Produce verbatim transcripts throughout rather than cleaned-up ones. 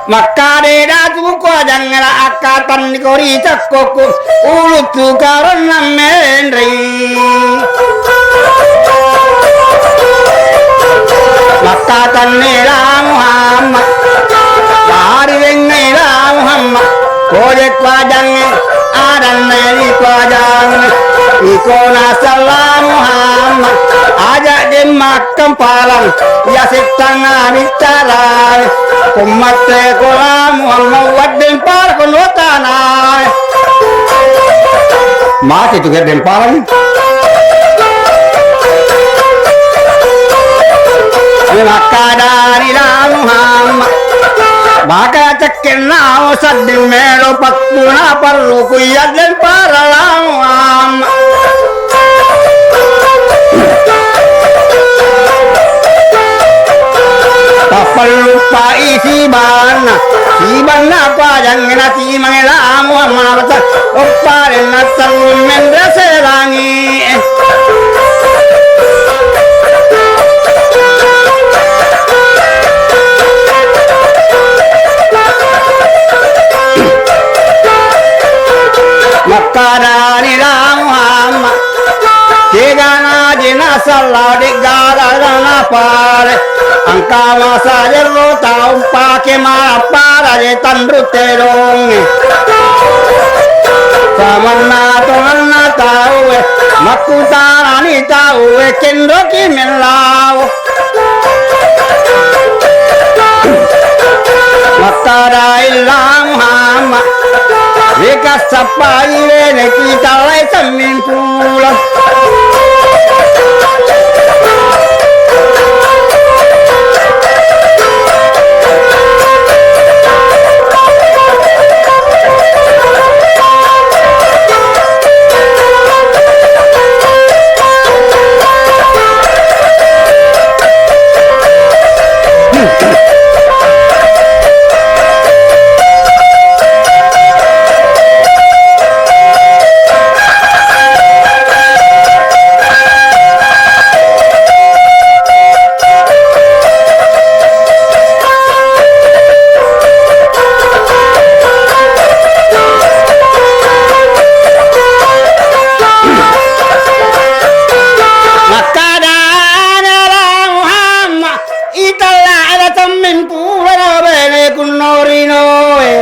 Makkeda datu ko ajangngela akkatanni ko ri cekkoku, uluttu karenna menrei. Makkatanni la Muhammad, lari wengnge la Muhammad, kode ko ajangnge, adanna ri ko ajangnge. Iko naseng la Muhammad, aja' de' makkampalang, iya settang abiccara. Ko mate ko la Muhammad, wedding pala ko no tanae. Mate tu wedding pala ni. Makkadani la Muhammad, maka cekkenna sedding melo pattuna parru ku iya wedding pala la Muhammad. Tappaluppai sibanna, sibanna pajangnge natimangnge la Muhammad, opparenna tellung menre serangi. Makkadani la Muhammad, kegana je nasalla de' gaga na pare. Engka masa jerro taung pake mappara je tanru tedongnge. Samanna tongenna tauwe, makkutanani tauwe, kenroki mellau. Makkadai la Muhammad, weka sappai wene kita lai semmin pulo. Makkadana la Muhammad, itella ada temming pura na bene kunno rinoe.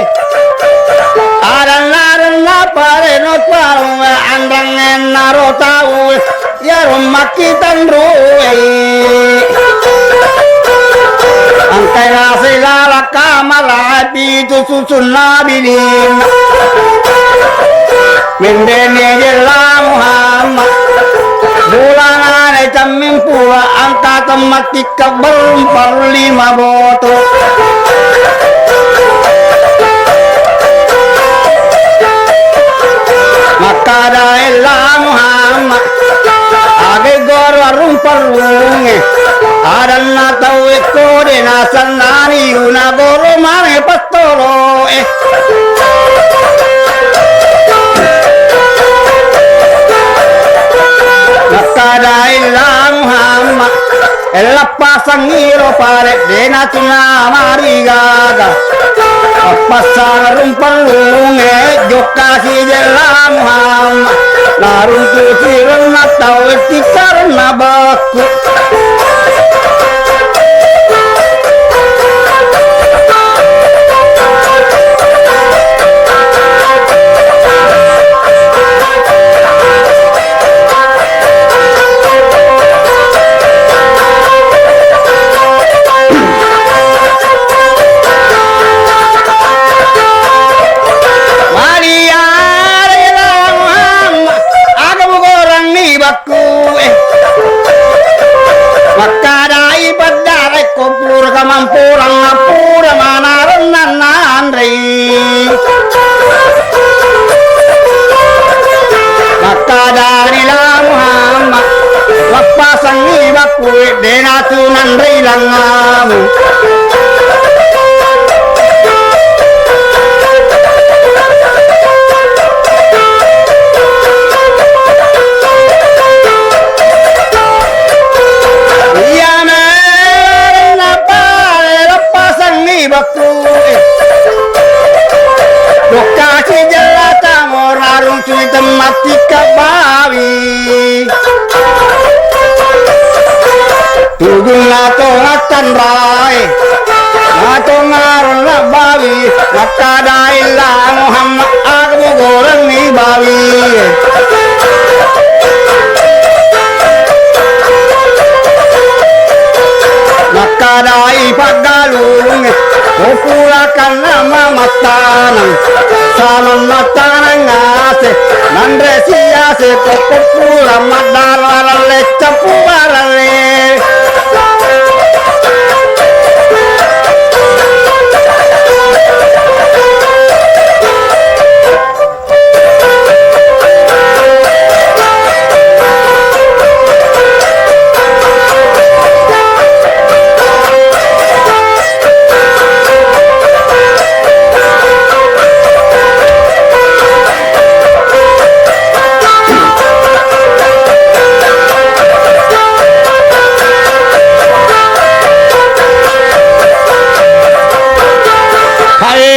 Adanna renna pareno parong anrangenna ro tau. Iyaro makkitanroi. Engkai naseng lalakka malae pitu susunna bilinna. Mendeni jella Muhammad. Bulanane cemming pura engka temmatikka berempar lima boto. Makkada ella Muhammad, aga goro arung parunge, adanna tauwe kode nasennani una goro mane pattoloe. Makkada ella Muhammad, Ella pasang iro pare dena tuna marigaga. Pasang rumpellunge jokka si jella Muhammad. Naruntu si renna tau tikkarenna bakku. Maliare la Muhammad, aga mugoranni bakkue. Makkadai peddare ko pura kamampurang, pura manarenna nanrei. Makkadani la Muhammad, lappasangngi bakkue, dena tu nanrei langngamu. Iya merenna pale lappasangngi bakkue. Kasi jella tangorarung cuiteng matti kebawi. Tujunna to mattanrae, na to ngaronna bawi, makkadai la Muhammad aga mugorengngi bawi. Makkadai paggalungnge, populakanna mamattaneng, samanna taneng ase, nanre siase, popopula maddala lalle cappu baralle. Hai.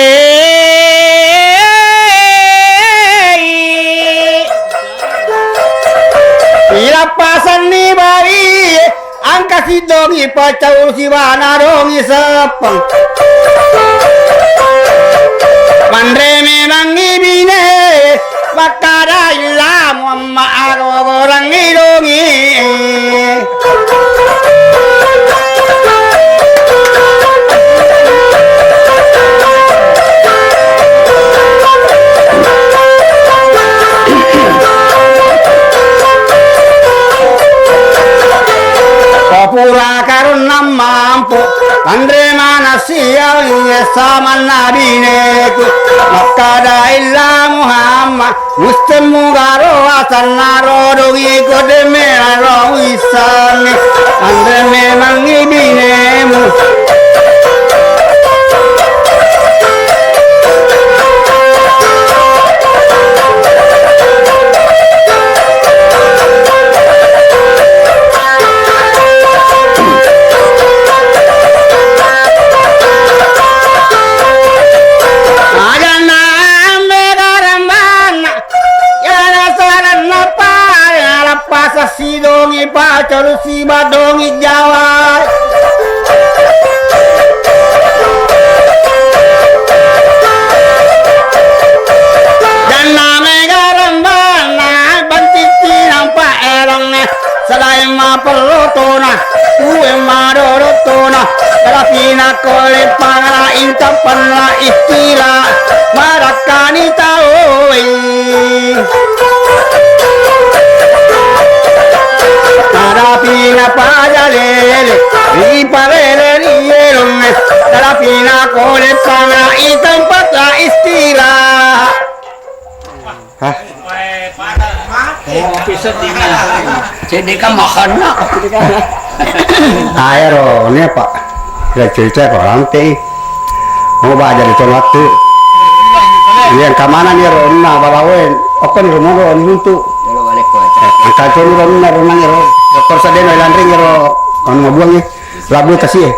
Ilappasanni bawi, angka sidongi pacau siwana dongi seppeng. Manre memangngi bine, makkada illa Muhammad agogorangngi dongi. Papura karunna mampu, anre manassia samanna bineku, makkada illa Muhammad. Mustemmu garo asanna rodongi ko demera ro wissangi, anre memangngi binemu. Ajanna ambe garambanna. Iyana saranna pale, alappasa sidongi pacalu sibadongi Jawa. Janna mega rembana, bantiti nampa erongnge. Selain mapello tona, kue madoro tona, tapi nakole pangala intampanna istilah, marakkani taoi. Tarapi napajalele, riparele riyelong, tarapi nakole pangala intampanna istilah. Hah? Ngopi seddi na. Seddi kan makanna. Ah, ero, ini apa? Ya, cerita kok, lantai. Mau baca di tengah waktu. Iya, yang kamana nih, ero, nah, balawen. Apa nih, rumah lo, ini untuk. Angkat tuh, ero, nah, rumah, ero. Dokter sedih, no, landring, ero. Anu, buang, ya. Labu tasi, ya.